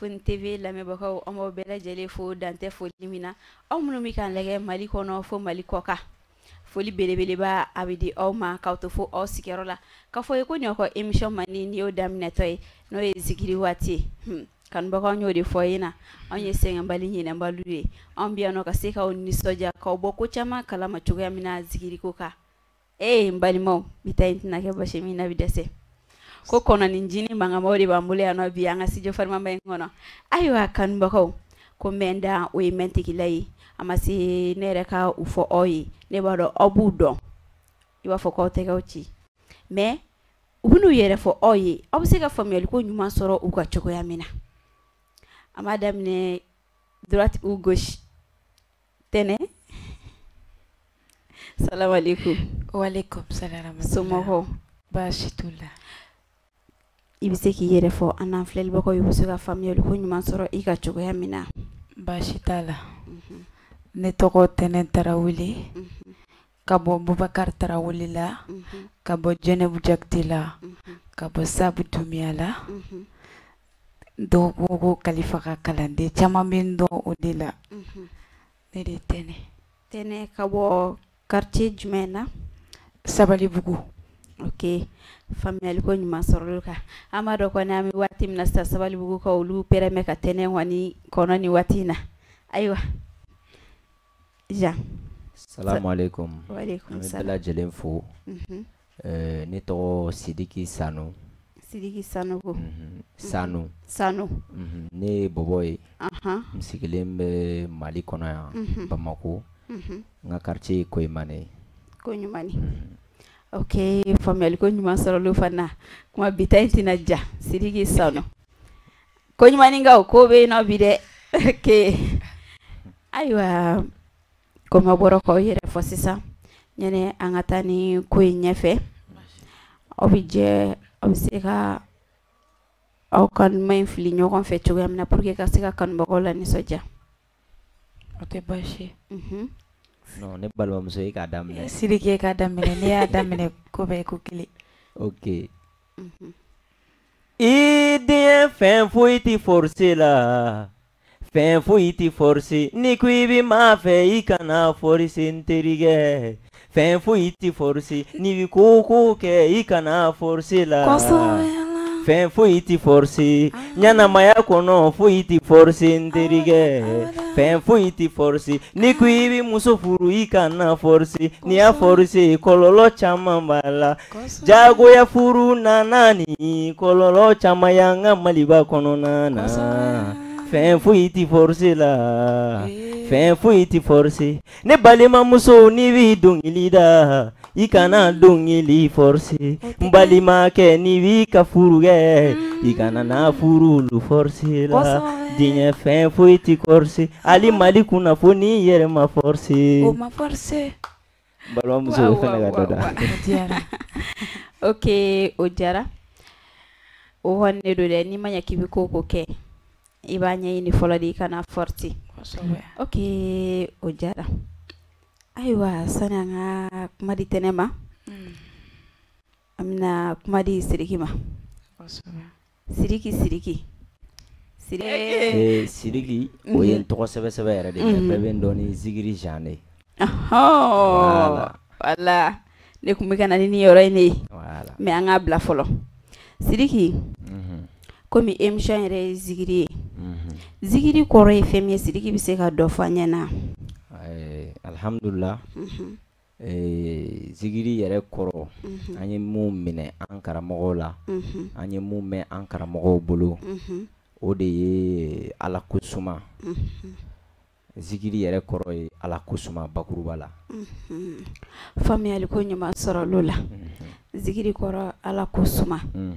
Kunnafoni TV lamɛnbagaw, an b'aw bɛɛ lajɛlen fo dantɛ foli min na. Aw minnu bɛ k'an lajɛ Mali kɔnɔ fo Mali kɔ kan, foli belebeleba a bɛ di aw ma k'aw to fo aw sigiyɔrɔ la, k'a fɔ ye ko nin y'aw ka émission mandi nin y'o daminɛtɔ ye, n'o ye zikiri waati ye. Kanubagaw, y'o de fɔ ye na, anw ye sɛgɛnbali ɲinɛbaliw ye. Anw bɛ yan nɔ ka se k'aw nisɔndiya, k'aw bɔ ko caman kalama cogoya min na zikiriko kan. Ee, n balimaw, bi ta in tɛna kɛ basi min na bi dɛsɛ ko kɔnɔni jini mankanmaw de b'an bolo yan nɔ bi an ka studio farimaba in kɔnɔ. Ayiwa kanubagaw, ko mɛn dan o ye mɛntigila ye, a ma se ne yɛrɛ ka u fɔ aw ye. Ne b'a dɔn aw b'u dɔn, i b'a fɔ k'aw tɛgɛw ci, mais u bɛn'u yɛrɛ fɔ aw ye, aw bɛ se ka faamuyaliko ɲuman sɔrɔ u ka cogoya min na. An b'a daminɛ droite ou gauche. Tɛnɛ, salamalekun. Walekum salam. Somɔgɔw? Baasi t'u la. I bɛ se k'i yɛrɛ fɔ an n'an filɛlibagaw ye, u bɛ se ka faamuyaliko ɲuman sɔrɔ i ka cogoya min na. Baasi t'a la. Ne tɔgɔ Tɛnɛ Tarawele, ka bɔ Bubakari Tarawele la, ka bɔ Jɛnɛbu Jakite la, ka bɔ Sabu Dumiya la. Dɔw ko ko Kalifa ka kalanden caman bɛ n dɔn o de la. Ne de ye Tɛnɛ. Tɛnɛ, ka bɔ quartier jumɛn na? Sabalibugu. Ok, faamuyaliko ɲuman sɔrɔ kan. An b'a dɔn kɔni, an bɛ waati min na sisan, Sabalibugu ka olu pɛrɛn ka Tɛnɛ kɔni kɔnɔ nin waati in na. Ayiwa Jean. Salamu aleykum. Waaleykum An bɛ bɛɛ salam. lajɛlen fo. Ne tɔgɔ Sidiki Sanu. Sidiki Sanogo. Sanu. Sanu. Ne ye bɔbɔ ye. N sigilen bɛ Mali kɔnɔ yan, Bamako. N ka quartier ye Koyimane ye. Koɲumani. Ok, faamuyaliko ɲuman sɔrɔla fana. Kuma bi ta in tɛna ja. Sidiki Sanu. Koɲumanikaw ko bɛ yen nɔ bi dɛ. Ok. Ayiwa, komi aw bɔra k'aw yɛrɛ fɔ sisan, ɲani an ka taa ni ko in ɲɛfɛ, aw bɛ jɛ, aw bɛ se ka aw ka ɲuman in fili ɲɔgɔn fɛ cogoya min na pour que ka se ka kanubagaw la nisɔndiya. O tɛ baasi ye. Non, ne balimamuso, e k'a daminɛ. Sidiki, e k'a daminɛ. Ne y'a daminɛ, ko bɛɛ ko kelen. Ok. I diɲɛ fɛn foyi ti forcer la, fɛn foyi ti forcer. N'i ko i bɛ maa fɛ, i kana forcer, n terikɛ. Fɛn foyi ti forcer. N'i bɛ ko o ko kɛ, i kana forcer la. Fɛn foyi ti forcer ɲɛnamaya kɔnɔ, foyi ti forcer, n terikɛ. Fɛn foyi ti forcer. N'i ko i bɛ muso furu, i kana forcer. N'i y'a forcer, kɔlɔlɔ caman b'a la. Jagoya furu nana ni kɔlɔlɔ caman y'an ka Maliba kɔnɔna na. Fɛn foyi ti forcer la, fɛn foyi ti forcer. Ne balimamuso, n'i b'i dɔnkili da, i kana dɔnkili forcer. N balimakɛ, n'i b'i ka furu kɛ, i kana na furu forcer la. Diɲɛ fɛn foyi ti forcer, hali Mali kunnafoni yɛrɛ ma forcer. O ma forcer. N balimamuso, o fana ka dɔ da. O diyara. Ok, o diyara. O kɔni de don dɛ, n'i ma ɲɛ k'i bɛ ko o ko kɛ, i b'a ɲɛɲini fɔlɔ de, i kana forcer. Ok, o diyara. Ayiwa, sani an ka kuma di Tɛnɛ ma, an bɛna kuma di Sidiki ma. Sidiki, Sidiki. Ee, Sidiki, o ye n tɔgɔ sɛbɛ sɛbɛ yɛrɛ de ye, bɛɛ bɛ n dɔn ni Zikiri Jean de ye. Voilà. Voilà. Ne tun bɛ ka na ni nin yɔrɔ in de ye. Voilà. Mais an k'a bila fɔlɔ. Sidiki, komi émission yɛrɛ ye zikiri ye. Zikiri kɔrɔ ye fɛn min ye, Sidiki bɛ se ka dɔ fɔ an ɲɛna? Alhamdulillah. Zikiri yɛrɛ kɔrɔ, an ye mun minɛ an karamɔgɔw la, an ye mun mɛn an karamɔgɔw bolo, o de ye Ala ko suma. Zikiri yɛrɛ kɔrɔ ye Ala ko suma bakuruba la. Faamuyali ko ɲuman sɔrɔ l'o la. Zikiri kɔrɔ Ala ko suma. N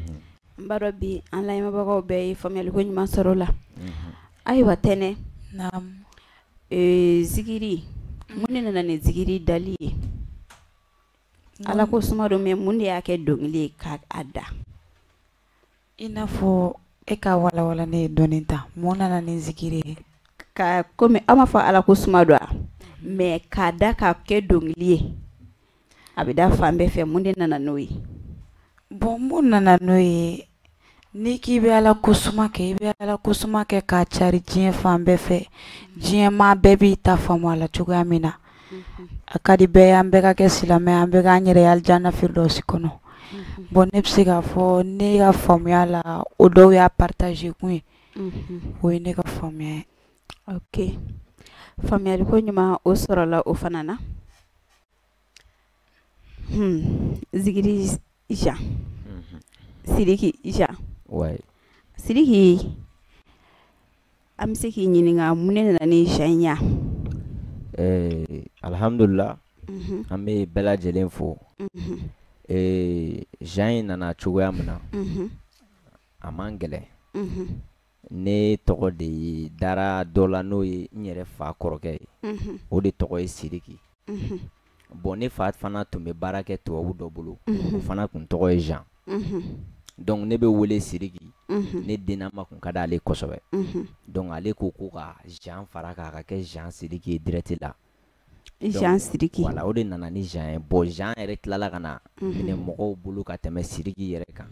b'a dɔn bi an lamɛnbagaw bɛɛ ye faamuyali ko ɲuman sɔrɔ o la. Ayiwa Tɛnɛ. Naamu. Zikiri, mun de nana ni zikiri dali ye? Ala ko suma don, mais mun de y'a kɛ dɔnkili ye k'a da? I n'a fɔ e ka walawala ne ye dɔɔnin ta. Mun nana ni zikiri ye? Ka komi aw m'a fɔ Ala ko suma don wa? Mais k'a da k'a kɛ dɔnkili ye, a bɛ da fan bɛɛ fɛ, mun de nana n'o ye? Bon, mun nana n'o ye? N'i k'i bɛ Ala ko suma kɛ, i bɛ Ala ko suma kɛ k'a cari diɲɛ fan bɛɛ fɛ. Diɲɛ maa bɛɛ b'i ta faamu a la cogoya min na. A ka di bɛɛ ye, an bɛɛ ka kɛ silamɛ, an bɛɛ k'an yɛrɛ ye alijana firidɔsi kɔnɔ. Bon, ne bɛ se k'a fɔ ne ka faamuya la, o dɔw y'a partager kun ye. O ye ne ka faamuya ye. Ok, faamuyali ko ɲuman o sɔrɔla o fana na. Zigiri Jean, Sidiki Jean. Ouais. Sidiki, an bɛ se k'i ɲininka mun de nana ni Jean in ye? Alhamdulillah, an bɛ bɛɛ lajɛlen fo. Jean in nana cogoya min na, a man gɛlɛn. Ne tɔgɔ de ye dara dɔ la, n'o ye n yɛrɛ fa kɔrɔkɛ ye. O de tɔgɔ ye Sidiki. Bon, ne fa fana tun bɛ baara kɛ tubabu dɔ bolo, o fana tun tɔgɔ ye Jean. Donc ne bɛ wele Sidiki. Ne dennama tun ka d'ale kosɛbɛ. Donc ale ko ko ka Jean fara k'a ka kɛ Jean Sidiki ye direct la. Jean Sidiki. Voilà, o de nana ni Jean ye. Bon, Jean yɛrɛ tilala ka na minɛ mɔgɔw bolo ka tɛmɛ Sidiki yɛrɛ kan.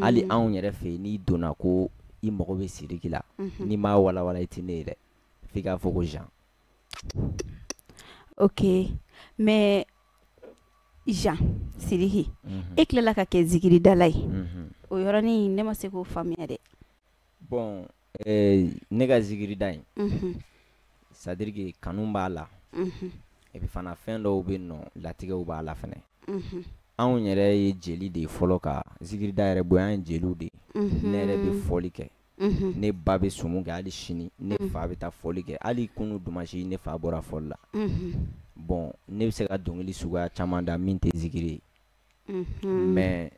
Hali anw yɛrɛ fɛ yen, n'i donna ko i mago bɛ Sidiki la, n'i m'a walawala, i tɛ ne ye dɛ, f'i k'a fɔ ko Jean. Ok, mais Jean Sidiki, e tilala ka kɛ zikiridala ye. O yɔrɔnin ne ma se k'o faamuya dɛ. Bon, ne ka zikirida in, c'est à dire que kanu b'a la. Et puis fana, fɛn dɔw bɛ yen nɔ, latigɛw b'a la fɛnɛ. Anw yɛrɛ ye jeli de ye fɔlɔ ka zikirida yɛrɛ bɔ, an ye jeliw de ye. Ne yɛrɛ bɛ fɔli kɛ. Ne ba bɛ sumu kɛ hali sini, ne fa bɛ taa fɔli kɛ. Hali kunu dimanche, ne fa bɔra fɔli la. Bon, ne bɛ se ka dɔnkili suguya caman da min tɛ zikiri ye. Mais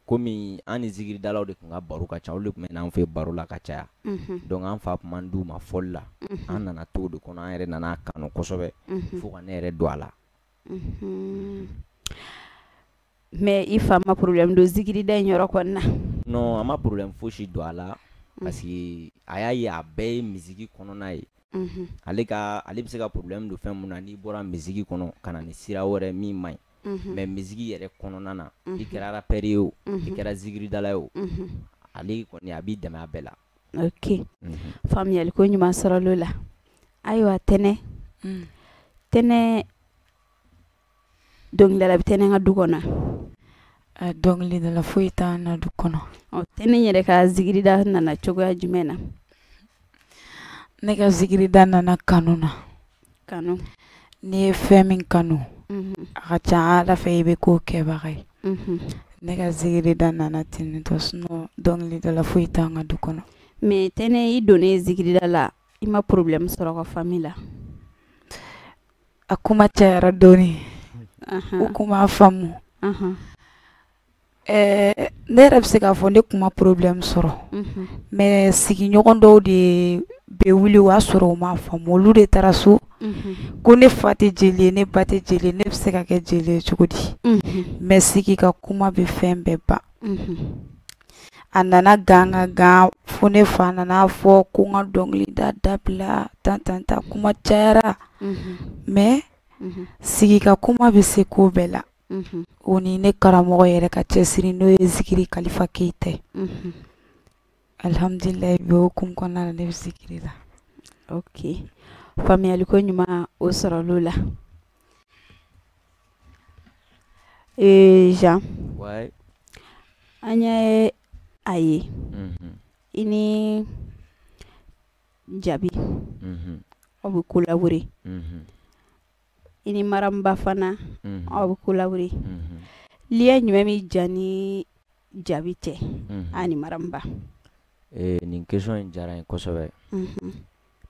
komi an ni zikiridalaw de tun ka baro ka ca, olu de tun bɛ n'an fɛ baro la ka caya. Donc an fa tun man d'u ma fɔli la. An nana to o de kɔnɔ, an yɛrɛ nana kanu kosɛbɛ fo ka ne yɛrɛ don a la. Mais i fa ma problème don zikirida in yɔrɔ kɔni na? Non, a ma problème fosi don a la, parce que a y'a ye a bɛɛ ye musique kɔnɔna ye. Ale ka ale bɛ se ka problème don fɛn mun na, n'i bɔra musique kɔnɔ ka na ni sira wɛrɛ min man ɲi. Mais musique yɛrɛ kɔnɔna na, i kɛra rappeur ye o, i kɛra zikiridala ye o, ale kɔni a b'i dɛmɛ a bɛɛ la. Ok, faamuyali ko ɲuman sɔrɔla o la. Ayiwa Tɛnɛ, Tɛnɛ, dɔnkilidala bɛ Tɛnɛ ka du kɔnɔ? Dɔnkilidala foyi t'an na du kɔnɔ. Ɔ, Tɛnɛ yɛrɛ ka zikirida nana cogoya jumɛn na? Ne ka zikirida nana kanu na. Kanu. N'i ye fɛn min kanu, a ka ca Ala fɛ i bɛ k'o kɛbaga ye. Ne ka zikirida nana ten tɔ, sinon dɔnkilidala foyi t'an ka du kɔnɔ. Mais Tɛnɛ, i donnen zikirida la, i ma problème sɔrɔ ka famille la? A kuma cayara dɔɔni. U kun m'a faamu. Ne yɛrɛ bɛ se k'a fɔ ne kun ma problème sɔrɔ. Mais sigiɲɔgɔn dɔw de bɛ wuli, o y'a sɔrɔ u m'a faamu, olu de taara so ko ne fa tɛ jeli ye, ne ba tɛ jeli ye, ne bɛ se ka kɛ jeli ye cogo di? Mais sigi ka kuma bɛ fɛn bɛɛ ban. A nana gan ka gan fo ne fa nana fɔ ko n ka dɔnkilida dabila, tan tan tan, kuma cayara. Mais sigi ka kuma bɛ se ko bɛɛ la. O ni ne karamɔgɔ yɛrɛ ka cɛsiri, n'o ye Zikiri Kalifa Keyita ye. Alhamdulilayi, bi o hukumu kɔnɔna la, ne bɛ zikiri la. Ok, faamuyali ko ɲuman o sɔrɔla o la. Jean. Ouais. An ye a ye i ni Jabi aw bɛ collaborer. I ni Maramba fana aw bɛ collaborer. Lien jumɛn bɛ Jean ni Jabi cɛ ani Maramba? Nin question in diyara n ye kosɛbɛ.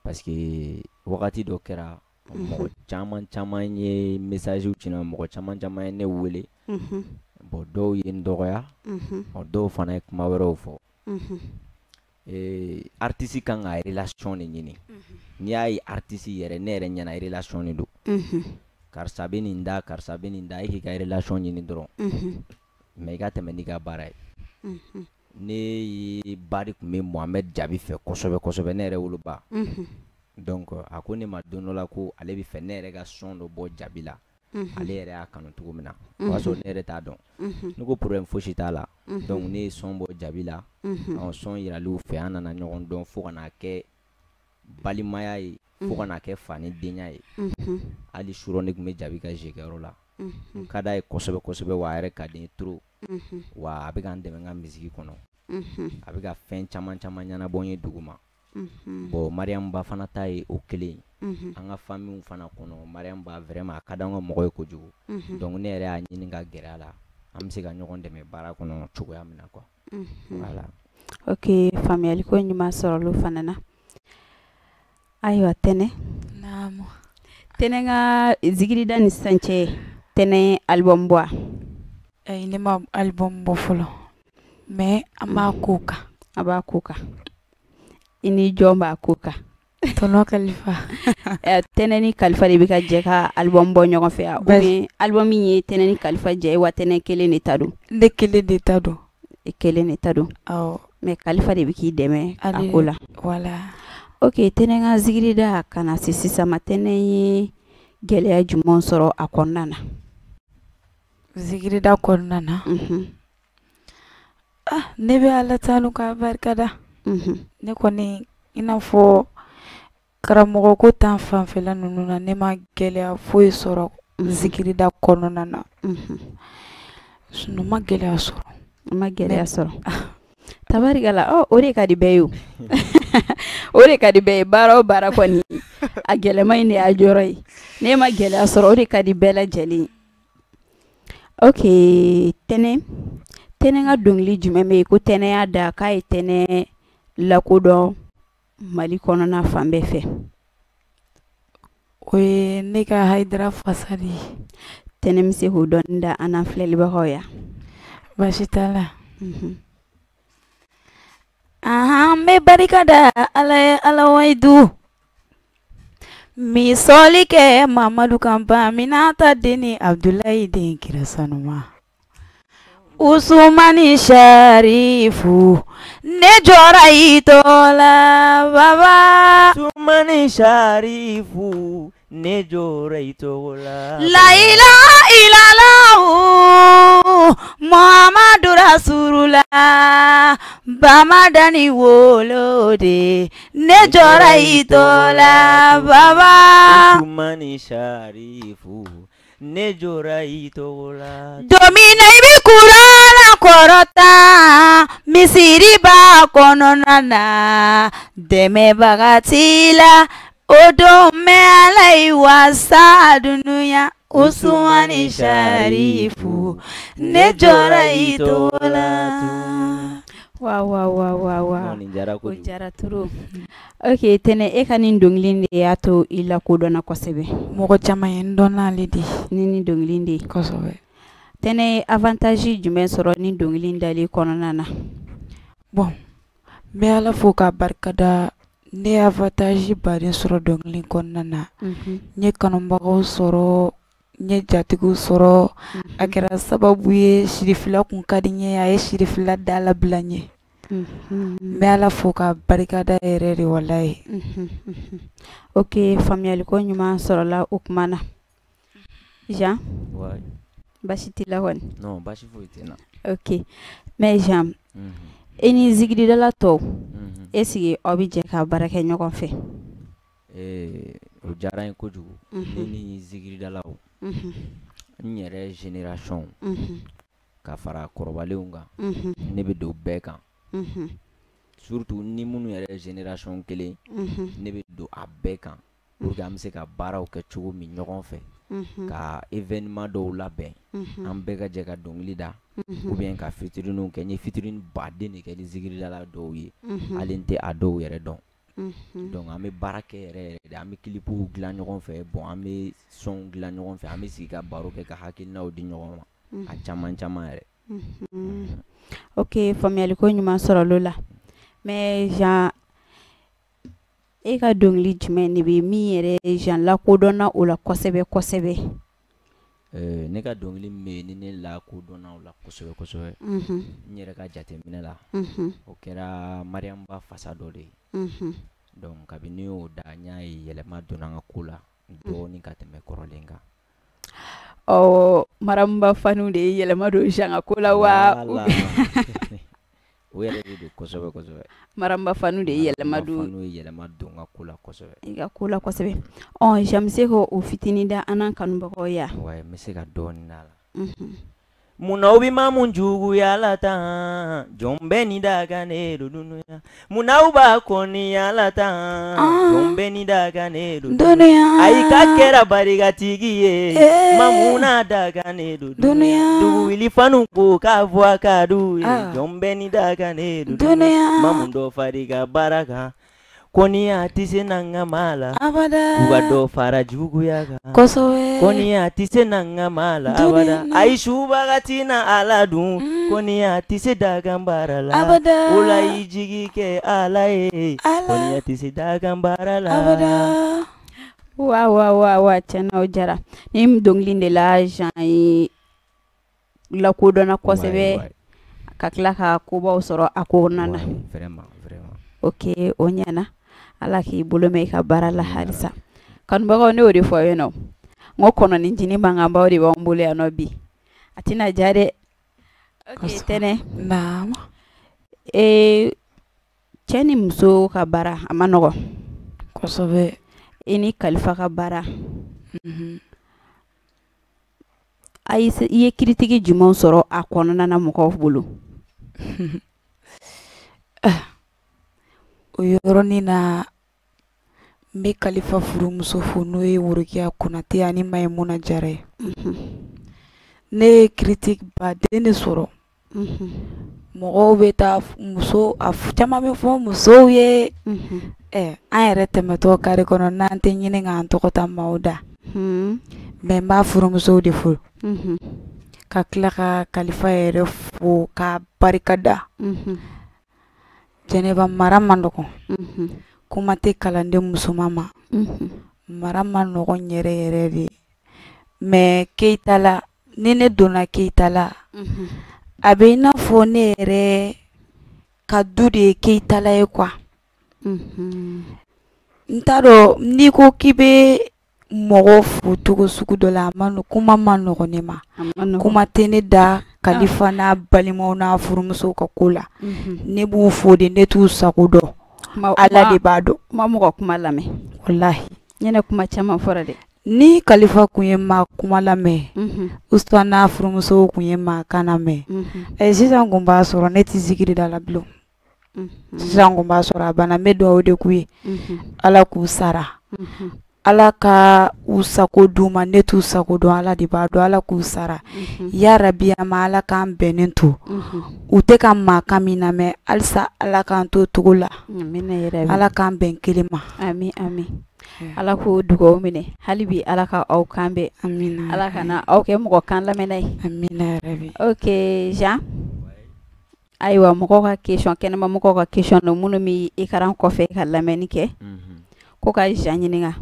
Parce que wagati dɔ kɛra, mɔgɔ caman caman ye message ci n ma, mɔgɔ caman caman ye ne wele. Bon, dɔw ye n dɔgɔya, dɔw fana ye kuma wɛrɛw fɔ. Artiste kan ka relation de ɲini. N'i y'a ye artiste yɛrɛ, ne yɛrɛ ɲɛna, relation de don. Karisa bɛ nin da, karisa bɛ nin da, e k'i ka relation ɲini dɔrɔn. Mais i ka tɛmɛ n'i ka baara ye. Ne ye ba de tun bɛ Mohamed Jabi fɛ kosɛbɛ kosɛbɛ, ne yɛrɛ woloba. Donc a ko ne ma don dɔ la ko ale bɛ fɛ ne yɛrɛ ka son dɔ bɔ Jabi la. Ale yɛrɛ y'a kanu cogo min na, o y'a sɔrɔ ne yɛrɛ t'a dɔn. Ne ko problème fosi t'a la. Donc ne ye son bɔ Jabi la, son yiraliw fɛ, an nana ɲɔgɔn dɔn fo ka n'a kɛ balimaya ye, fo ka n'a kɛ fa ni denya ye. Hali surɔ ne tun bɛ Jabi ka jekɛyɔrɔ la. N ka d'a ye kosɛbɛ kosɛbɛ, wa a yɛrɛ ka di n ye trop. Wa a bɛ ka n dɛmɛ n ka musique kɔnɔ. A bɛ ka fɛn caman caman ɲɛnabɔ n ye dugu ma. Bon, Mariam Ba fana ta ye o kelen ye. An ka famille fana kɔnɔ, Mariam Ba vraiment a ka d'an ka mɔgɔ ye kojugu. Donc ne yɛrɛ y'a ɲini ka gɛrɛ a la, an bɛ se ka ɲɔgɔn dɛmɛ baara kɔnɔ cogoya min na quoi. Voilà. Ok, faamuyali ko ɲuman sɔrɔla o fana na. Ayiwa Tɛnɛ. Naamu. Tɛnɛ ka zikirida ni sisan cɛ, Tɛnɛ album bɔ wa? Ayi, ne ma album bɔ fɔlɔ, mais an b'a ko kan. A b'a ko kan. I ni jɔn b'a ko kan? Tonton Kalifa. Tɛnɛ ni Kalifa de bɛ ka jɛ ka album bɔ ɲɔgɔn fɛ wa? Ou bien album min ye Tɛnɛ ni Kalifa jɛ ye wa, Tɛnɛ kelen de ta don? Ne kelen de ta don. E kelen de ta don. Awɔ. Mais Kalifa de bɛ k'i dɛmɛ a ko la. Voilà. Ok, Tɛnɛ ka zikirida ka na se sisan ma, Tɛnɛ ye gɛlɛya jumɛn sɔrɔ a kɔnɔna na? Zikirida kɔnɔna na? Ah, ne bɛ Ala tanu k'a barikada. Ne kɔni, i n'a fɔ karamɔgɔ ko ta fanfɛla ninnu na, ne ma gɛlɛya foyi sɔrɔ zikirida kɔnɔna na. Sinon ma gɛlɛya sɔrɔ. Ma gɛlɛya sɔrɔ. Tabarikala, o de ka di bɛɛ ye o. O de ka di bɛɛ ye, baara o baara kɔni, a gɛlɛma in de y'a jɔyɔrɔ ye. Ne ma gɛlɛya sɔrɔ, o de ka di bɛɛ lajɛlen. Ok, Tɛnɛ, Tɛnɛ ka dɔnkili jumɛn bɛ yen ko Tɛnɛ y'a da k'a ye Tɛnɛ lakodɔn Mali kɔnɔna fan bɛɛ fɛ? O ye ne ka Hayidara Fasa de ye. Tɛnɛ bɛ se k'o dɔɔni da an n'an filɛlibagaw ya? Baasi t'a la. An bɛ barika da Ala ye, Ala wayidu. Misɔli kɛ Mamadu kan ba Aminata den ni Abudulayi den kira sanuma. Usumani Sharifu, ne jɔra i tɔgɔ la baba. Usumani Sharifu, ne jɔra i tɔgɔ la. La ilaha illallah Muhammadu Rasulullah, Bamadani wolo de, ne jɔra i tɔgɔ la baba. Usumani Sharifu, ne jɔra i tɔgɔ la. Domina i bɛ kuranna kɔrɔta, misiriba kɔnɔna na, dɛmɛbaga t'i la, o don mɛ Ala ye wasa dunuya. Usumani Sharifu, ne jɔra i tɔgɔ la. Wa wa wa wa wa. Nin diyara O kojugu. diyara trop. Ok, Tɛnɛ, e ka nin dɔnkili de y'a to i lakodɔnna kosɛbɛ. Mɔgɔ caman ye n dɔn n'ale de ye. Ni nin dɔnkili de ye. Kosɛbɛ. Tɛnɛ ye avantage jumɛn sɔrɔ ni dɔnkili dalen kɔnɔna na? Bon, n bɛ Ala fo k'a barikada. Ne ye avantage baden sɔrɔ dɔnkili kɔnɔna na. N ye kanubagaw sɔrɔ, n ye jatigiw sɔrɔ. A kɛra sababu ye, sirifila kun ka di n ye, a ye sirifila da labila n ye. N bɛ Ala fo k'a barikada yɛrɛ de, walayi. Ok, faamuyali ko ɲuman sɔrɔla o kuma na. Jean, basi t'i la kɔni? Non, basi foyi tɛ n na. Ok, mais Jean, e ni zikiridala tɔw, est ce que aw bɛ jɛ ka baara kɛ ɲɔgɔn fɛ? O diyara n ye kojugu. Ne ni zikiridalaw, n yɛrɛ génération, ka fara kɔrɔbalenw kan, ne bɛ don bɛɛ kan. Surtout ni minnu yɛrɛ génération kelen, ne bɛ don a bɛɛ kan pour que an bɛ se ka baaraw kɛ cogo min ɲɔgɔn fɛ, ka événement dɔw labɛn, an bɛɛ ka jɛ ka dɔnkili da, ou bien ka featuring kɛ. N ye featuring baden de kɛ ni zikiridala dɔw ye, hali n tɛ a dɔw yɛrɛ dɔn. Donc an bɛ baara kɛ yɛrɛ yɛrɛ de, an bɛ clipw dilan ɲɔgɔn fɛ, bon an bɛ sonw dilan ɲɔgɔn fɛ, an bɛ sigi ka baro kɛ, ka hakilinaw di ɲɔgɔn ma, a caman caman yɛrɛ. Ok, faamuyali ko ɲuman sɔrɔla o la. Mais Jean, e ka dɔnkili jumɛn de bɛ min yɛrɛ Jean lakodɔnna o la kosɛbɛ kosɛbɛ? Ne ka dɔnkili min bɛ yen ni ne lakodɔnna o la kosɛbɛ kosɛbɛ, n yɛrɛ ka jateminɛ la, o kɛra Mariam Ba Fasa dɔ de ye. Donc kabini ne y'o da, n y'a ye yɛlɛma donna n ka ko la dɔɔnin ka tɛmɛ kɔrɔlen kan. Ɔ Maramba Fanu de ye yɛlɛma don Jean ka ko la wa? Voilà. O yɛrɛ de don kosɛbɛ kosɛbɛ. Maramba Fanu de ye yɛlɛma don. Fanu ye yɛlɛma don n ka ko la kosɛbɛ. I ka ko la kosɛbɛ. Ɔ Jean bɛ se k'o fitinin da an n'an kanubagaw ye wa? Ouais, n bɛ se ka dɔɔnin d'a la. Munna u bɛ maa mun juguya la tan? Jɔn bɛ ni da kan ne don dunuya. Munna u b'a kɔniya la tan? Jɔn bɛ ni da kan ne don dunuya. Ayi ka kɛra barikatigi ye, Mamuna da kan ne don dunuya. Dugu wuli fanu ko k'a fɔ a ka d'u ye. Jɔn bɛ ni da kan ne don dunuya. Mamu dɔ far'i ka baara kan. Kɔniya tɛ se n'an ka maa la. Abada. U ka dɔ fara juguya kan. Kosɛbɛ. Kɔniya tɛ se n'an ka maa la. Abada. Ayi subaga tɛna Ala dun. Kɔniya tɛ se dakan baara la. Abada. O la i jigi kɛ Ala ye. Ala. Kɔniya tɛ se dakan baara la. Abada. Wa wa wa wa, tiɲɛna o diyara. Ni dɔnkili de la Jean ye lakodɔnna kosɛbɛ ka tila ka kobaw sɔrɔ a kɔnɔna na. Vraiment, vraiment. Ok, o ɲɛna. Ala k'i bolo mɛn i ka baara la halisa. Kanubagaw, ne y'o de fɔ aw ye nɔ. N ko kɔnɔni mankanbaw de b'an bolo yan nɔ bi. A tɛna diya dɛ. Ok, Tɛnɛ. Naamu. Cɛ ni muso ka baara a ma nɔgɔn. Kosɛbɛ. I ni Kalifa ka baara. Ayi, i ye critique jumɛnw sɔrɔ a kɔnɔna na mɔgɔw bolo? O yɔrɔnin na, n bɛ Kalifa furumuso fo, n'o ye Worokiya Konate ani Mayimuna Jara ye. Ne ye critique baden de sɔrɔ. Mɔgɔw bɛ taa muso a caman bɛ fɔ musow ye. Ɛ an yɛrɛ tɛmɛtɔ carré kɔnɔ, n'an tɛ ɲini k'an tɔgɔ ta maaw da. Mais n b'a furumusow de fo. Ka tila ka Kalifa yɛrɛ fo k'a barika da. Jɛnɛba, mara man nɔgɔn. Kuma tɛ kalanden musoman ma. Mara man nɔgɔn yɛrɛ yɛrɛ de. Mais Keyita la, ni ne donna Keyita la, a bɛ i n'a fɔ ne yɛrɛ ka du de ye Keyitala ye quoi. N t'a dɔn, n'i ko k'i bɛ mɔgɔ fo cogo sugu dɔ la, a ma kuma man nɔgɔn ne ma. Kuma tɛ ne da Kalifa n'a balimaw n'a furumusow ka ko la. Ne b'u fo de, ne t'u sago dɔn. Ala de b'a dɔn. Ma mɔgɔ kuma lamɛn. Walahi. Ɲɛnɛ kuma caman fɔra dɛ. Ni Kalifa kun ye maa kuma lamɛn, Usumani n'a furumusow kun ye maa kan lamɛn, ɛ sisan kun b'a sɔrɔ ne tɛ zikiri da la bilen. Sisan kun b'a sɔrɔ a banna. N bɛ dugawu de k'u ye. Ala k'u sara. Ala ka u sago d'u ma, ne t'u sago dɔn, Ala de b'a dɔn. Ala k'u sara. Ya rabi, a ma Ala k'an bɛnnen to. U tɛ ka maa kan min lamɛn halisa, Ala k'an to togo la. Ala k'an bɛn kelen ma. Ami ami. Ala k'o dugawu minɛ hali bi, Ala ka aw kan bɛn. Amina. Ala kana aw kɛ mɔgɔ kan lamɛnna ye. Amina yarabi. Ok Jean. Ayiwa, mɔgɔw ka question, kɛnɛma mɔgɔw ka question don, minnu bɛ écran kɔfɛ ka lamɛnni kɛ. Ko ka Jean ɲininka.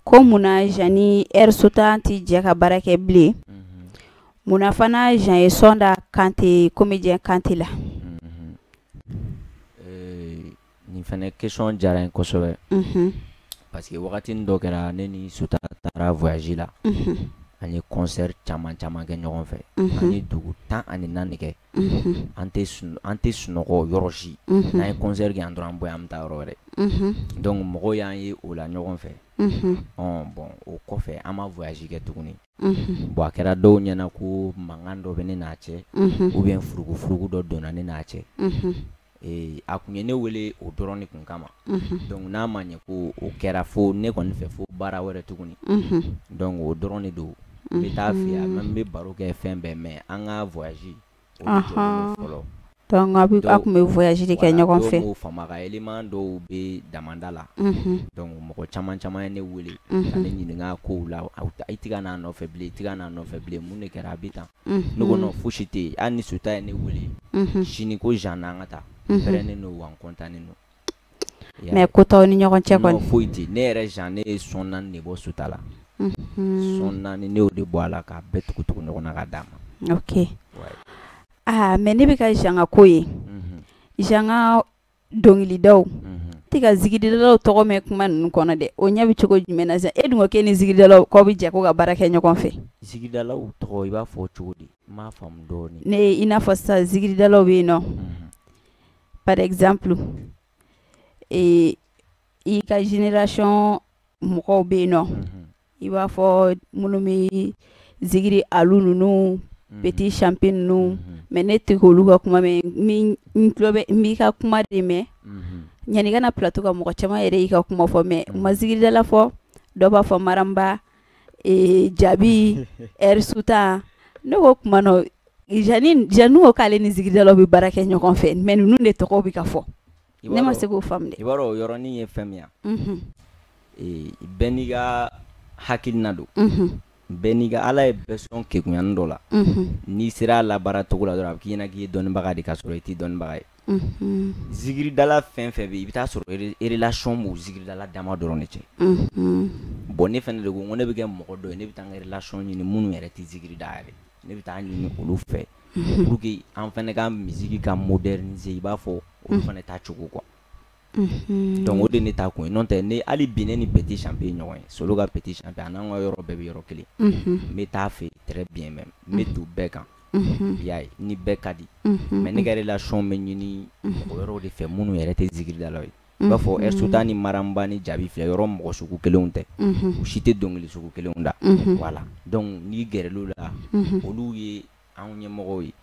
Ko munna Jean ni Air Sota tɛ jɛ ka baara kɛ bilen? Munna fana Jean ye son da Kante, comédien Kante la? Nin fɛnɛ question diyara n ye kosɛbɛ. Parce que wagati dɔ kɛra, ne ni Sota taara voyage la. An ye concert caman caman kɛ ɲɔgɔn fɛ. An ye dugu 14 kɛ. An tɛ sunɔgɔ yɔrɔ si. N'an ye concert kɛ yan dɔrɔn, an bɔ yan, an bɛ taa yɔrɔ wɛrɛ. Donc mɔgɔw y'an ye o la ɲɔgɔn fɛ. Ɔn bon, o kɔfɛ an ma voyage kɛ tuguni. Bon, a kɛra dɔw ɲɛna ko mankan dɔ bɛ ne n'a cɛ. Ou bien furugu furugu dɔ donna ne n'a cɛ. A kun ye ne wele o dɔrɔn de kun kama. Donc n'a ma ɲɛ ko o kɛra, fo ne kɔni fɛ fo baara wɛrɛ tuguni. Donc o dɔrɔn de don. N bɛ taa fɛ yen, an bɛ baro kɛ fɛn bɛɛ, mais an ka voyage o de jɔlen don fɔlɔ. Donc aw tun bɛ voyage de kɛ ɲɔgɔn fɛ. Dɔw b'o faamu, ka élément dɔw bɛ damanda la. Donc mɔgɔ caman caman ye ne wele ka ne ɲininka kow la: i tɛ ka n'a nɔfɛ bilen, i tɛ ka n'a nɔfɛ bilen, mun de kɛra, a bɛ tan? Ne ko non, fosi tɛ yen. Hali ni Sota ye ne wele sini ko Jean n'an ka taa, n pɛrɛnnen don wa n content don. Mais ko t'aw ni ɲɔgɔn cɛ kɔni? Non, foyi tɛ yen. Ne yɛrɛ Jean, ne ye son 4 de bɔ Sota la. Son 4, ne y'o de bɔ a la k'a bɛɛ tugu tugu ɲɔgɔn na ka d'a ma. Ok. Ah, mais ne bɛ ka Jean ka ko ye. Jean ka dɔnkilidaw. Tɛ ka zikiridalaw tɔgɔ mɛn kuma ninnu kɔnɔ dɛ, o ɲɛ bɛ cogo jumɛn na sisan? E dun ko k'e ni zikiridalaw k'aw bɛ jɛ ko ka baara kɛ ɲɔgɔn fɛ. Zikiridalaw tɔgɔ i b'a fɔ cogo di? N m'a faamu dɔɔnin. Ne i n'a fɔ sisan zikiridalaw bɛ yen nɔ, par exemple i ka génération mɔgɔw bɛ yen nɔ, i b'a fɔ minnu bɛ zikiri alu ninnu, petit champion ninnu, mais ne tɛ k'olu ka kuma mɛn, n tulo bɛ n b'i ka kuma de mɛn. Yanni i ka na plateau kan, mɔgɔ caman yɛrɛ y'i ka kuma fɔ, mais u ma zikiridala fɔ. Dɔw b'a fɔ Maramba, Jabi, Air Sultan. Ne ko kuma nɔ, Jani ko k'ale ni zikiridalaw bɛ baara kɛ ɲɔgɔn fɛ, mais ninnu de tɔgɔ bɛ ka fɔ. Ne ma se k'o faamu dɛ. I b'a dɔn o yɔrɔnin ye fɛn min ye, bɛɛ n'i ka hakilina don. Bɛɛ n'i ka Ala ye bɛɛ sɔn kegunyani dɔ la. N'i sera a labaara cogo la dɔrɔn, a bɛ k'i ɲɛna k'i ye dɔnnibaga de, k'a sɔrɔ i tɛ dɔnnibaga ye. Zikiridala fɛn fɛn bɛ yen, i bɛ taa sɔrɔ relation b'u zikiridala dama dɔrɔn de cɛ. Bon, ne fɛnɛ de ko ne bɛ kɛ mɔgɔ dɔ ye, ne bɛ taa n ka relation ɲini minnu yɛrɛ tɛ zikiri da yɛrɛ, ne bɛ taa ɲini olu fɛ pour que an fɛnɛ ka musique ka moderniser, i b'a fɔ olu fɛnɛ ta cogo quoi. Donc o de ne ta kun ye. N'o tɛ, ne hali bi ne ni petit champion ye ɲɔgɔn ye, Solo ka petit champion, a n'an ka yɔrɔ bɛɛ bɛ yɔrɔ kelen. N bɛ taa fɛ très bien même, n bɛ don bɛɛ kan. I y'a ye, ni bɛɛ ka di. Mais ne ka relation bɛ ɲini mɔgɔ wɛrɛw de fɛ minnu yɛrɛ tɛ zikiridalaw ye. I b'a fɔ Air Sultan ni Maramba ni Jabi filɛ, yɔrɔ mɔgɔ sugu kelenw tɛ. U si tɛ dɔnkili sugu kelenw da. Voilà. Donc n'i gɛrɛl'u la, olu ye anw ɲɛmɔgɔw ye.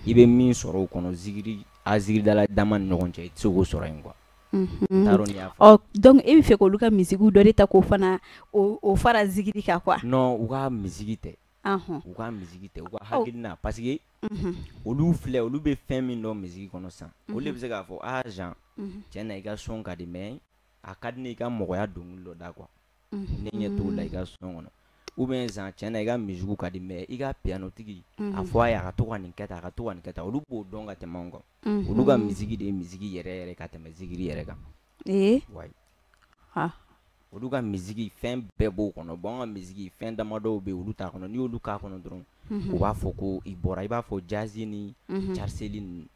I bɛ min sɔrɔ o kɔnɔ zikiri a zikiridala dama ni ɲɔgɔn cɛ, i tɛ se k'o sɔrɔ yen quoi. Ɔ, donc e bɛ fɛ k'olu ka musique dɔ de ta k'o fana o fara zikiri kan quoi. Non, u ka musique tɛ. U ka musique tɛ, u ka hakilina, parce que olu filɛ, olu bɛ fɛn min dɔn musique kɔnɔ sisan, olu de bɛ se k'a fɔ: ah Jean, tiɲɛ na i ka son ka di, mais a ka di ne i ka mɔgɔya dɔnkili dɔ da quoi, ne ɲɛ t'o la i ka son kɔnɔ. Ou bien Jean, tiɲɛ na i ka musique ka di, mais i ka piano tigi, a fɔ a ye a ka to ka nin kɛ tan, a ka to ka nin kɛ tan. Olu b'o dɔn ka tɛmɛ anw kan. Olu ka musique de ye musique yɛrɛ yɛrɛ ka tɛmɛ zikiri yɛrɛ kan. Wayi. Olu ka musique fɛn bɛɛ b'o kɔnɔ. Bon, an ka musique fɛn damadɔw bɛ yen, olu t'a kɔnɔ. N'i y'olu k'a kɔnɔ dɔrɔn, u b'a fɔ ko i bɔra. I b'a fɔ jazz ni charseli ninnu.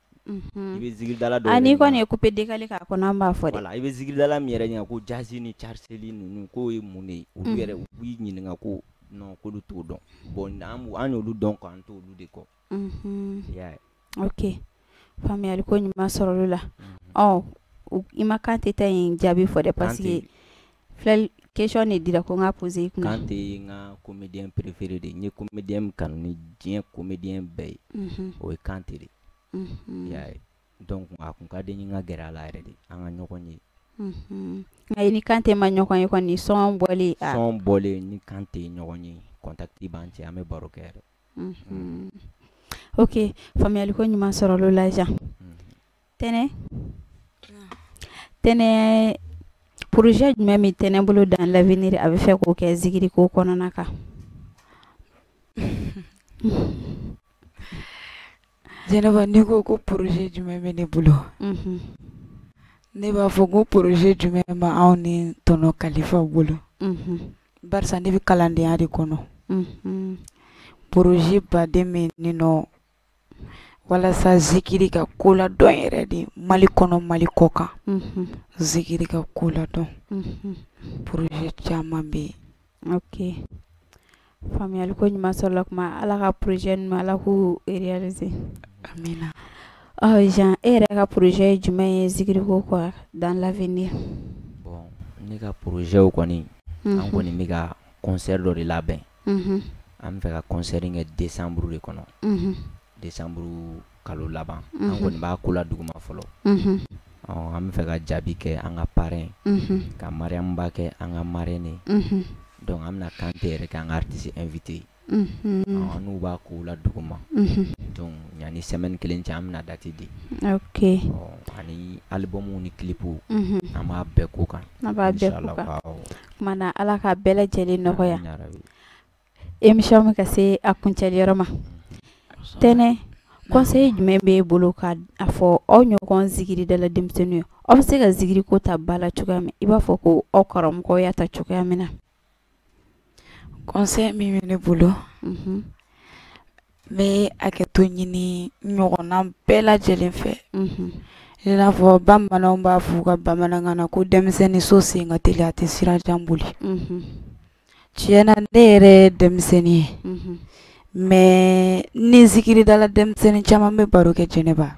I bɛ zikiridala dɔw. Ah, n'i kɔni ye coupé décalé k'a kɔnɔ, an b'a fɔ dɛ. Voilà, i bɛ zikiridala min yɛrɛ ɲininka ko jazz ni charseli ninnu k'o ye mun de ye, olu yɛrɛ u b'i ɲininka ko non, k'olu t'o dɔn. Bon, an y'olu dɔn k'an to olu de kɔ. I y'a ye. Ok, faamuyali ko ɲuman sɔrɔ la. Ɔ, i ma Kante ta in jaabi fɔ dɛ, parce que filɛ, question de dira ko n k'a poser i kunna. Kante ye n ka comédien préféré de ye. N ye comédien min kanu ni diɲɛ comédien bɛɛ ye, o ye Kante de ye. I y'a ye. Donc a kun ka di n ye n ka gɛrɛ a la yɛrɛ de, an ka ɲɔgɔn ye. Nka i ni Kante ma ɲɔgɔn ye kɔni, son bɔlen? Son bɔlen, ni Kante ye ɲɔgɔn ye, contact b'an cɛ, an bɛ baro kɛ yɛrɛ. Ok, faamuyali ko ɲuman sɔrɔ la. Jean, Tɛnɛ, Tɛnɛ, projet jumɛn bɛ Tɛnɛ bolo dans l'avenir, a bɛ fɛ k'o kɛ zikiri ko kɔnɔna kan? Jɛnɛba, n'i ko ko projet jumɛn bɛ ne bolo, ne b'a fɔ ko projet jumɛn bɛ anw ni tɔnɔ Kalifa bolo, barisa ne bɛ kalandenya de kɔnɔ. Projet baden bɛ yen nɔ walasa zikiri ka ko ladɔn yɛrɛ de Mali kɔnɔ, Mali kɔ kan, zikiri ka ko ladɔn, projet caman bɛ yen. Ok, faamuyali ko ɲuman sɔrɔla. Kuma Ala ka projet ninnu, Ala k'u réaliser. Amina. Ɔ, Jean, e yɛrɛ ka projet ye jumɛn ye zikiri ko quoi dans l'avenir? Bon, ne ka projet kɔni, an kɔni bɛ ka concert dɔ de labɛn. An bɛ fɛ ka concert in kɛ décembre de kɔnɔ, décembre kalo laban. An kɔni b'a ko la duguma fɔlɔ. Ɔ, an bɛ fɛ ka Jaabi kɛ an ka parrain, ka Mariam Ba kɛ an ka marraine ye. Donc an bɛna Kante yɛrɛ kɛ an ka artiste invité. An n'u b'a ko la duguma. Donc yanni semaine kelen cɛ, an bɛna date di. Ɔ, ani album ni clip, an b'a bɛɛ ko kan. An b'a bɛɛ ko kan. Kuma na, Ala ka bɛɛ lajɛlen nɔgɔya. Amina rabi. Émission bɛ ka se a kuncɛli yɔrɔ ma. Tɛnɛ, conseil jumɛn b'e bolo ka a fɔ aw ɲɔgɔn zikiridala denmisɛnninw ye, aw bɛ se ka zikiri ko ta ba la cogoya min, i b'a fɔ ko aw karamɔgɔ y'a ta cogoya min na? Conseil min bɛ ne bolo, n bɛ hakɛto ɲini ɲɔgɔnna bɛɛ lajɛlen fɛ. I n'a fɔ bamananw b'a f'u ka bamanankan na ko denmisɛnnin so sen ka teli, a tɛ sira jan boli. Tiɲɛ na, ne yɛrɛ ye denmisɛnnin ye, mais ni zikiridala denmisɛnnin caman bɛ baro kɛ, Jɛnɛba,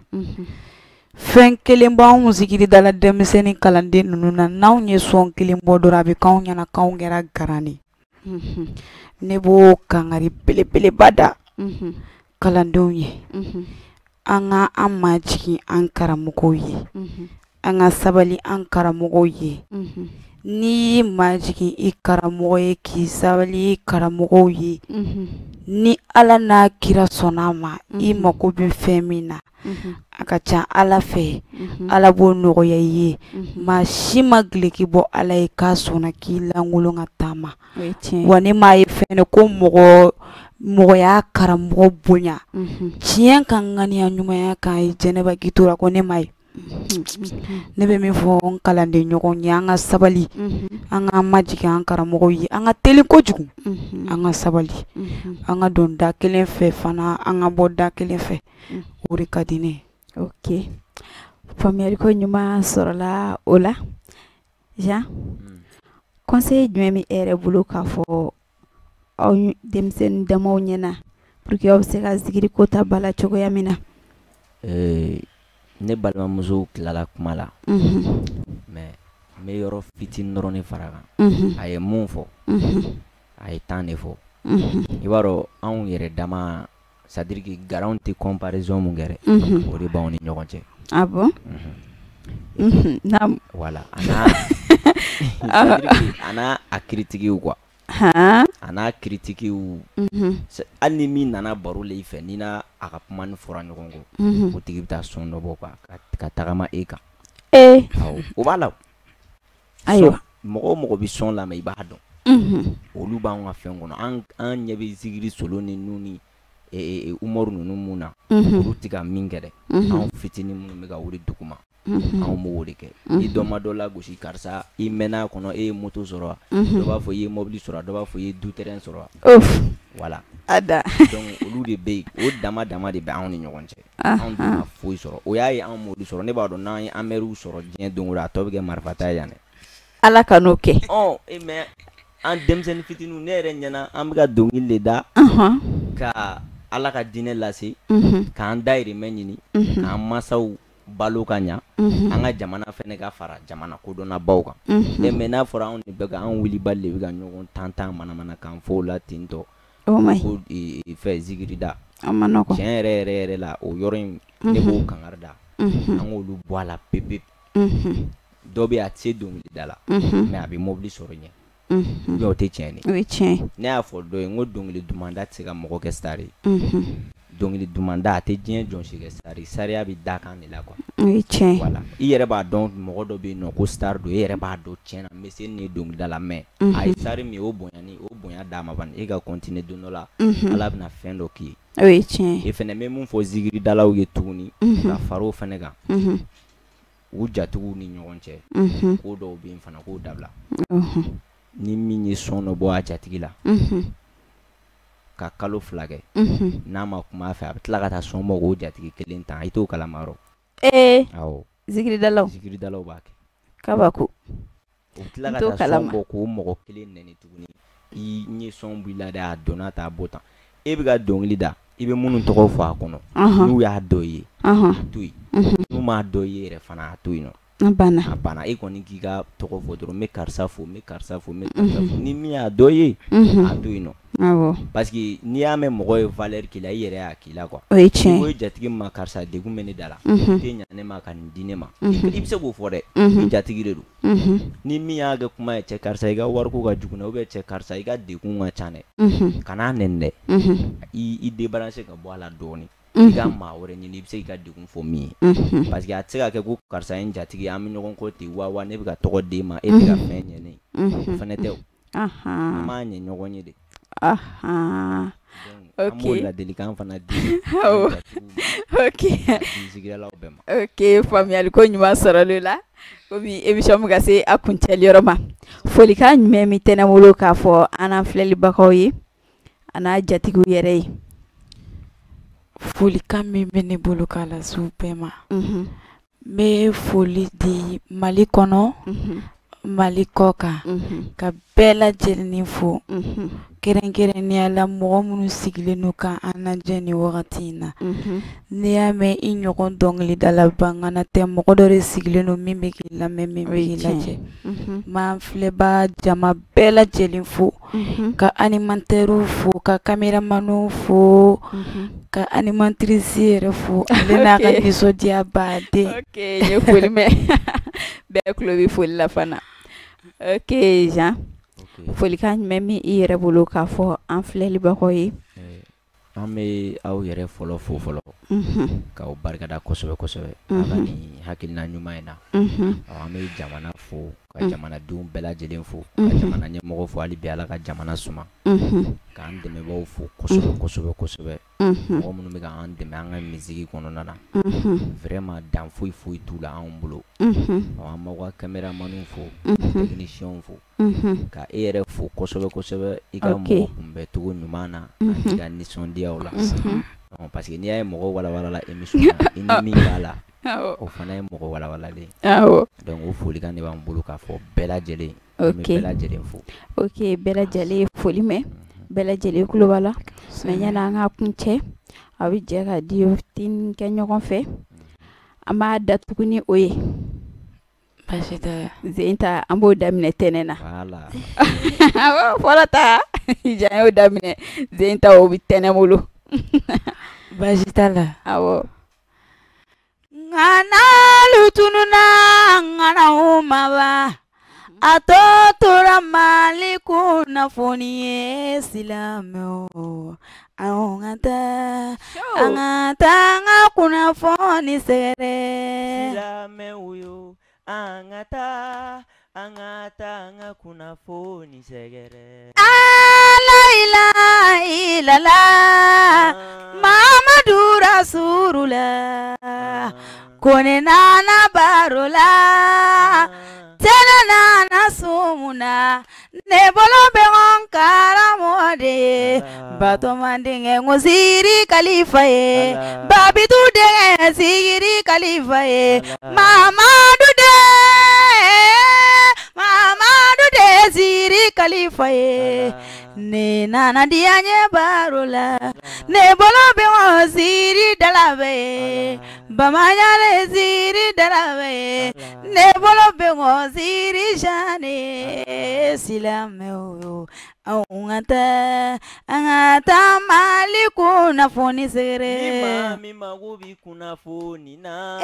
fɛn kelen b'anw zikiridala denmisɛnnin kalanden ninnu na, n'anw ye son kelen bɔ dɔrɔn, a bɛ k'anw ɲɛna k'anw kɛra garan de. Ne b'o kangari belebeleba da kalandenw ye: an ka an majigin an karamɔgɔw ye, an ka sabali an karamɔgɔw ye. N'i y'i majigin i karamɔgɔ ye, k'i sabali i karamɔgɔw ye, ni Ala n'a kira sɔnna a ma, i mako bɛ fɛn min na, a ka ca Ala fɛ, Ala b'o nɔgɔya i ye. Maa si ma gileki bɔ Ala ye k'a sɔnna k'i lankolon ka taama. Wa ne m'a ye fɛnɛ ko mɔgɔ mɔgɔ y'a karamɔgɔ bonya tiɲɛ ka ŋaniya ɲumanya kan ye. Jɛnɛba Gitora ko ne m'a ye. Ne bɛ min fɔ n kalanden ɲɔgɔn ye, an ka sabali, an k'an majigin an karamɔgɔw ye. An ka teli kojugu, an ka sabali, an ka don da kelen fɛ fana, an ka bɔ da kelen fɛ, o de ka di ne ye. Ok, faamuyali ko ɲuman sɔrɔla o la. Jean, conseil jumɛn bɛ e yɛrɛ bolo k'a fɔ aw denmisɛnnin damaw ɲɛna pour que aw bɛ se ka zikiri ko ta ba la cogoya min na? Ne balimamuso tilala kuma la, mais n bɛ yɔrɔ fitinin dɔrɔn de fara kan. A ye mun fɔ, a ye 10 de fɔ. I b'a dɔn, anw yɛrɛ dama, c'est à dire que garanw tɛ comparaison mun kɛ dɛ, o de b'anw ni ɲɔgɔn cɛ. Ah bon? Naam. Voilà, a n'a, c'est à dire que a n'a a critique quoi, a n'a critique. Hali ni min nana baro la i fɛ, n'i n'a a ka kuma ni fɔra ɲɔgɔn kɔ, o tigi bɛ taa son dɔ bɔ quoi ka tagama e kan. Awɔ, o b'a la. Ayiwa. Mɔgɔ o mɔgɔ bɛ son lamɛn, i b'a dɔn olu b'anw ka fɛn kɔnɔ. An ɲɛ bɛ zikiri solo ni nu ni Umaru ninnu mun na, olu tɛ ka min kɛ dɛ, anw fitinin minnu bɛ ka wuli duguma, anw b'o de kɛ. Ni dɔ ma dɔ lagosi, karisa i mɛnna a kɔnɔ, e ye moto sɔrɔ wa? Dɔ b'a fɔ i ye mobili sɔrɔ, dɔ b'a fɔ i ye du terrain sɔrɔ wa? Voilà. Ada. Donc olu de bɛ yen, o dama dama de bɛ anw ni ɲɔgɔn cɛ. Anw dun ma foyi sɔrɔ, o y'a ye anw m'olu sɔrɔ. Ne b'a dɔn n'an ye Amérique sɔrɔ diɲɛ don o don, a tɔ bɛ kɛ marifata ye yan dɛ. Ala ka n'o kɛ. Ɔ mais an denmisɛnnin fitininw, ne yɛrɛ ɲɛna, an bɛ ka dɔnkili de da ka Ala ka diinɛ lase, k'an dayirimɛ ɲini, k'an masaw balo ka ɲa, an ka jamana fɛnɛ ka fara jamana kodɔnnabaw kan. Mais n'a fɔra anw de bɛ ka anw wulibali de bɛ ka ɲɔgɔn tan manamana kan fɔ o la ten tɔ, ko fɛ zikiri da, tiɲɛ yɛrɛ yɛrɛ yɛrɛ la, o yɔrɔ in, ne b'o kangari da, an k'olu bɔ a la pepe. Dɔ bɛ yen, a tɛ se dɔnkilida la, mais a bɛ mobili sɔrɔ ɲɛ. O tɛ tiɲɛ ye? O ye tiɲɛ. Ne y'a fɔ dɔ ye n ko dɔnkili duman da tɛ se ka mɔgɔ kɛ star ye. Dɔnkili duman da, a tɛ diɲɛ jɔn si kɛ star ye. Sariya bɛ da kan de la quoi. O ye tiɲɛ. Voilà, i yɛrɛ b'a dɔn, mɔgɔ dɔ bɛ yen nɔ ko star don, e yɛrɛ b'a dɔn tiɲɛ na n bɛ se nin ye dɔnkilida la, mais a ye star min ye, o bonya ni o bonya d'a ma bani, e ka continuer, don dɔ la Ala bɛna fɛn dɔ k'i ye. O ye tiɲɛ. E fɛnɛ, bɛ mun fɔ zikiridalaw ye tuguni ka fara o fɛnɛ kan, u jatigiw ni ɲɔgɔn cɛ, ko dɔw bɛ yen fana, k'o dabila. Ni min ye son dɔ bɔ a jatigi la ka kalo 2 kɛ, n'a ma kuma a fɛ, a bɛ tila ka taa son bɔ k'o jatigi kelen ta, i t'o kalama yɔrɔ? Ee! Awɔ. Zikiridalaw? Zikiridalaw b'a kɛ. Kabako. U bɛ tila ka taa son bɔ k'o mɔgɔ kelen nɛni tuguni: i n ye son bɔ i la dɛ, a donna tan, a bɔ tan. E bɛ ka dɔnkili da, i bɛ minnu tɔgɔ fɔ a kɔnɔ, n'u y'a dɔ i ye, a to yen, n'u m'a dɔ i ye yɛrɛ fana, a to yen nɔ. A banna. A banna. E kɔni k'i ka tɔgɔ fɔ dɔrɔn: n bɛ karisa fo, n bɛ karisa fo, n bɛ karisa fo. Ni min y'a dɔ ye, a to yen nɔ. Parce que n'i y'a mɛn mɔgɔ ye valeur k'i la, i yɛrɛ y'a k'i la quoi. O ye tiɲɛ. N'i ko i jatigi ma: karisa, degun bɛ ne da la, i tɛ ɲa ne ma ka nin di ne ma, i bɛ se k'o fɔ dɛ, i jatigi de don. Ni min y'a kɛ kuma ye: cɛ karisa, i ka wariko ka jugu dɛ, ou bien cɛ karisa, i ka degun ka ca dɛ, kan'a nɛni dɛ, i débarrasser ka bɔ a la dɔɔnin, i ka maa wɛrɛ ɲini i bɛ se k'i ka degun fɔ min ye. Parce que a tɛ se ka kɛ ko karisa ye n jatigi ye, an bɛ ɲɔgɔn kɔ ten wa wa, ne bɛ ka tɔgɔ d'e ma, e tɛ ka fɛn ɲɛ ne ye, o fana tɛ o. An b'a ɲɛ ɲɔgɔn ye de. An b'o ladilikan fana di zikiridalaw bɛɛ ma. Ok, faamuyali ko ɲuman sɔrɔla o la. Komi émission bɛ ka se a kuncɛli yɔrɔ ma, folikan jumɛn bɛ Tɛnɛ bolo k'a fɔ an n'an filɛlibagaw ye, a n'a jatigiw yɛrɛ ye? Folikan min bɛ ne bolo k'a lase u bɛɛ ma, n N bɛ foli di Mali kɔnɔ, Mali kɔ kan, ka bɛɛ lajɛlen fo, kɛrɛnkɛrɛnnenya la mɔgɔ minnu sigilen don ka an lajɛ nin wagati in na. N'i y'a mɛn i ɲɔgɔn dɔnkilidala bangana tɛ, mɔgɔ dɔ de sigilen don min bɛ k'i lamɛn, min bɛ k'i lajɛ. N b'an filɛbaa jama bɛɛ lajɛlen fo, ka animateurs fo, ka caméramanw fo, ka animatrice yɛrɛ fo, ale n'a ka nisɔndiya baden. Ok, n ye foli mɛn, bɛɛ tulo bɛ foli la fana. Ok Jean, folikan jumɛn bɛ i yɛrɛ bolo k'a fɔ an filɛlibagaw ye? An bɛ aw yɛrɛ fɔlɔ fo fɔlɔ, k'aw barikada kosɛbɛ kosɛbɛ a ka nin hakilina ɲuman in na. An bɛ jamana fo, ka jamanadenw bɛɛ lajɛlen fo, ka jamana ɲɛmɔgɔ fo, hali bi Ala ka jamana suma, k'an dɛmɛbaaw fo kosɛbɛ kosɛbɛ kosɛbɛ, mɔgɔ minnu bɛ k'an dɛmɛ an ka musique kɔnɔna na, vraiment dan foyi foyi t'u la anw bolo. An b'aw ka caméramanw fo, techniciens fo, ka e yɛrɛ fo kosɛbɛ kosɛbɛ i ka mɔgɔ kunbɛcogo ɲuman na ani ka nisɔndiyaw la, parce que n'i y'a ye mɔgɔ walawalala émission na, i ni min b'a la, o fana ye mɔgɔ walawalalen. Donc o folikan de b'an bolo k'a fɔ bɛɛ lajɛlen, an bɛ bɛɛ lajɛlen fo. Ok, bɛɛ lajɛlen ye foli mɛn, bɛɛ lajɛlen tulo b'a la. Mais yanni an ka kun cɛ, a bɛ jɛ ka duo fitinin kɛ ɲɔgɔn fɛ, an b'a datugu ni o ye. Baasi tɛ. Zenta, an b'o daminɛ tɛnɛ na. Fɔlɔ ta Jean y'o daminɛ, Zenta o bɛ tɛnɛ bolo. Baasi t'a la. Awɔ. Ŋanalu tununa, ŋanaw ma ban, a tɔ tora Mali kunnafoni ye. Silamɛw, anw ka taa, an ka taa an ka kunnafoni sɛgɛrɛ. Silamɛw yo, an ka taa, an ka taa an ka kunnafoni sɛgɛrɛ. La ilaha illallah, Muhammadu Rasulullah, ko ne nana baro la, tɛnɛ nana sumuna, ne bolo bɛ ŋɔn karamɔgɔ de ye, Batoma denkɛ ŋo Siri Kalifa ye, Babitu denkɛ Siri Kalifa ye, Mamadu de, Mamadu de Siri Kalifa ye, ne nana diya ɲɛ baro la, ne bolo bɛ ŋo Siri Dalabɛ ye, Bamaɲare Siri Dalabɛ ye, ne bolo bɛ ŋo Siri Jane. Silamɛw, anw ka taa, an ka taa Mali kunnafoni sɛgɛrɛ. Ni maa min mago bɛ kunnafoni na,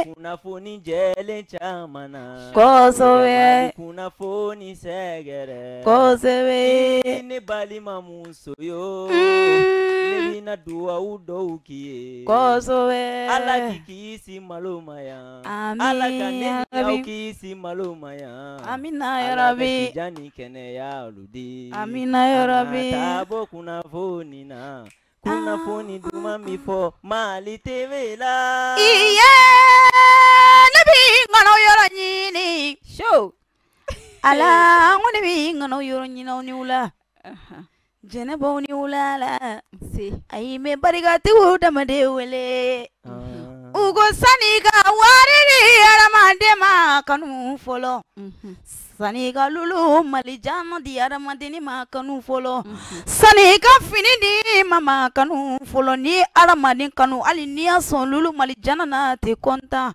kunnafoni jɛlen caman na, kosɛbɛ, kunnafoni sɛgɛrɛ, kosɛbɛ. Ne balima muso yo, ne bɛna duwawu dɔw k'i ye, kosɛbɛ. Ala k'i kisi malo ma yan, Ala ka ne ni aw kisi malo ma yan, amina yarabi, Ala ka sijan ni kɛnɛya olu di, amina yarabi. An ka taa bɔ kunnafoni na, kunnafoni duman min fɔ Mali TV la. Iye, ne b'i ŋɔnɔ yɔrɔ ɲini. Show. Ala, n ko ne b'i ŋɔnɔ yɔrɔ ɲini aw ni wula. Jɛnɛbaw ni wula la. Ayi, n bɛ barikatigiw dama de wele. U ko sani ka wari di hadamaden ma kanu fɔlɔ. Sani ka lulu Mali jama di hadamaden ma kanu fɔlɔ. Sani ka fini di ma kanu fɔlɔ. Ni hadamaden kanu, hali n'i y'a sɔn lulu Mali jana na tɛ kɔntan.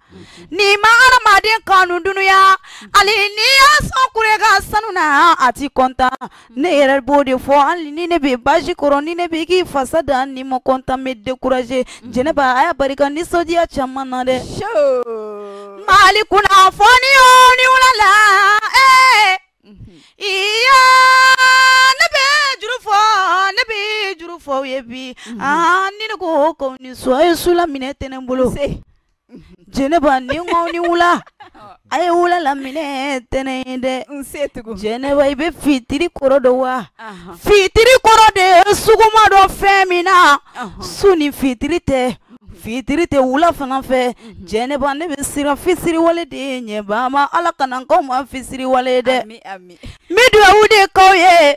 N'i ma hadamaden kanu dunuya, hali n'i y'a sɔn kure ka sanu na, a ti kɔntan. Ne yɛrɛ b'o de fɔ, hali ni ne bɛ baasi kɔrɔ, ni ne bɛ k'i fasa da, ni ma kɔntan, n bɛ décourager. Jɛnɛba, a y'a barika nisɔndiya caman na dɛ. Mali kunnafoni o ni wula la. Iya, ne bɛ juru fɔ, ne bɛ juru fɔ aw ye bi. Ni ne ko k'aw ni su, a ye su laminɛ tɛ ne bolo. Jɛnɛba, ni n ko ni wula, a ye wula laminɛ tɛ ne ye dɛ. Jɛnɛba, i bɛ fitiri kɔrɔ dɔn wa? Fitiri kɔrɔ de ye suguma dɔ fɛn min na, su ni fitiri tɛ. Fitiri tɛ wula fana fɛ. Jɛnɛba, ne bɛ siran fisiriwale de ɲɛ. Bama, Ala kana k'aw ma fisiriwale dɛ. N bɛ dugawu de k'aw ye,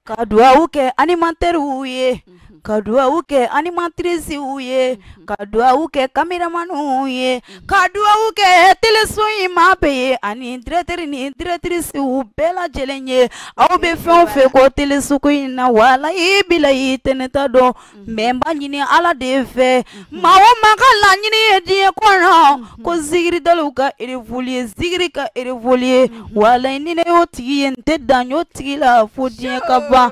ka dugawu kɛ animateurs ye, Ka duwawu kɛ animatricew ye, ka duwawu kɛ caméramanw ye, ka duwawu kɛ téléso in maa bɛɛ ye, ani directeur ni directricew bɛɛ lajɛlen ye. Aw bɛ fɛn o fɛn ko téléso ko in na, walayi bilayi tɛnɛ t'a dɔn, mais n b'a ɲini Ala de fɛ, maa o maa ka laɲini ye diɲɛ kɔnɔ ko zikiridalaw ka évoluer, zikiri ka évoluer, walayi ni ne y'o tigi ye, n tɛ dan y'o tigi la fo diɲɛ ka ban.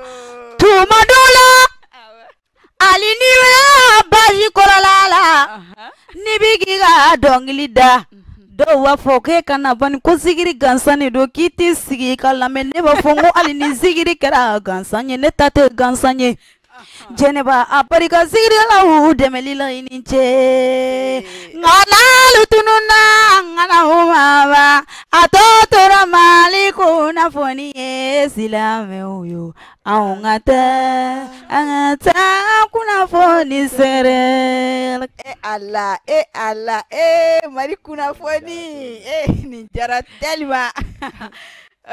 Tuma dɔw la, hali n'i bɛ baji kɔrɔla la, n'i bɛ k'i ka dɔnkili da, dɔw b'a fɔ k'e kana bani ko zikiri gansan de don, k'i t'i sigi ka lamɛn. Ne b'a fɔ n ko hali ni zikiri kɛra gansan ye, ne ta tɛ gansan ye. Jɛnɛba a barika zikiridalaw dɛmɛli la, i ni ce. Nka n'alu tununna, ŋana maba a tɔ tora Mali kunnafoni ye. Silamɛw yo, anw ka taa, an ka taa kunnafoni sɛrɛ. E Ala, e Ala, e Mali kunnafoni, e nin diyara tellement.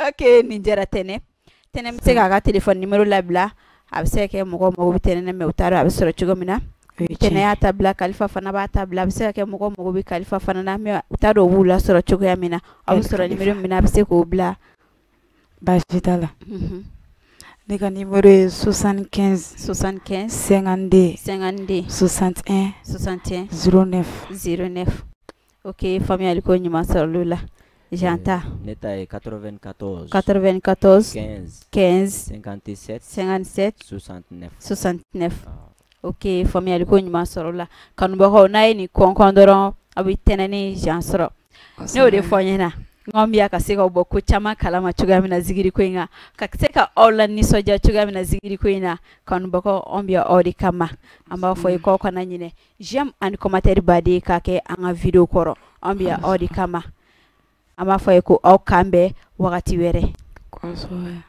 Ok, nin diyara Tɛnɛ. Tɛnɛ bɛ se k'a ka téléphone numéro labila, a bɛ se ka kɛ mɔgɔw mago bɛ Tɛnɛ na, mais u t'a dɔn a bɛ sɔrɔ cogo min na. Tɛnɛ y'a ta bila, Kalifa fana b'a ta bila. A bɛ se ka kɛ mɔgɔw mago bɛ Kalifa fana na, mais u t'a dɔn u b'u lasɔrɔ cogoya min na. A bɛ sɔrɔ numéro min na, a bɛ se k'o bila. Baasi t'a la. Ne ka numéro ye 75 75 52 52 61 61 09. 09. Ok, faamuyali ko ɲuman sɔrɔla o la. Jean ta. Ne ta ye 94 94 15 15 57 57 69. 69. Ok, faamuyali ko ɲuman sɔrɔ o la. Kanubagaw, n'a ye nin kɔnkɔn dɔrɔn, aw bɛ Tɛnɛ ni Jean sɔrɔ. Ne y'o de fɔ n ɲɛna, n k'anw bɛ yan ka se k'aw bɔ ko caman kalama cogoya min na zikiri ko in kan, ka se ka aw la nisɔndiya cogoya min na zikiri ko in na. Kanubagaw, anw bɛ yan aw de kama. An b'a fɔ ye k'aw kana ɲinɛ j'aime ani commentaire baden k'a kɛ an ka vidéo kɔrɔ. Anw bɛ yan aw de kama. An b'a fɔ ye ko aw k'an bɛn wagati wɛrɛ. Kosɛbɛ.